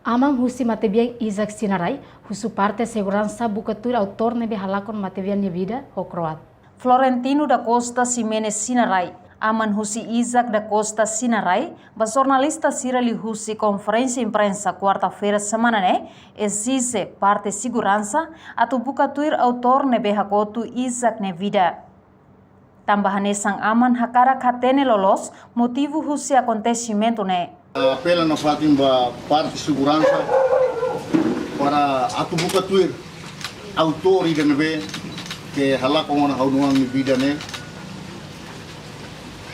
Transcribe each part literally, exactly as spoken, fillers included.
Aman husi matebian Isaac Sinarai husu parte seguransa buka tuir autór ne'ebé halakon matebian nia vida ho kro'at. Florentino da Costa Ximenes Sinarai, aman husi Isaac da Costa Sinarai, ba jornalista sira liuhusi konferénsia imprensa kuarta-feira semana ne'e, ezije parte seguransa atu buka tuir autór ne'ebé hakotu Isaac nia vida. Tanba hanesan aman hakarak hatene loloos motivu husi akontesimentu ne'e. Apela nafatin ba parte seguransa para atu buka tuir autór ida ne'ebé ke halakon ona ha'u-nia oan nia vida ne'e.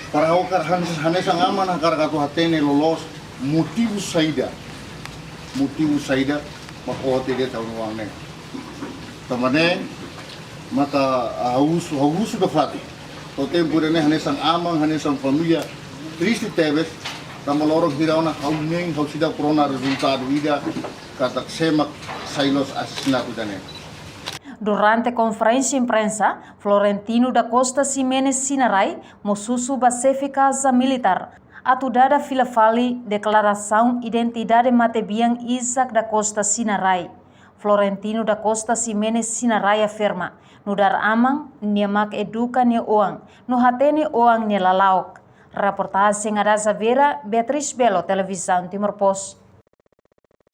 Para ha'u hakarak han-, hanesan aman hakarak atu hatene loloos motivu saida. Motivu saida mak oho tiha de'it ha'u-nia oan ne'e. Tanba ne'e maka ha'u husu, ha'u husu nafatin. To'o tempu ida-ne'e hanesan aman, hanesan família triste tebes, tanba loron hira ona ha'u nein, ha'u seidauk rona rezultadu ida katak sé mak sai loos asesinatu ida-ne'e. Durante konferénsia imprensa, Florentino da Costa Ximenes Sinarai mós husu ba xefe Kaza Militár atu dada fila fali deklarasaun identidade matebian Isaac da Costa Sinarai. Florentino da Costa Ximenes Sinarai afirma, nu'udar aman, nia mak eduka nia oan, no hatene oan nia lala'ok. Reportajen Adaza Vera, Beatriz Belo, Televizaun Timor Post.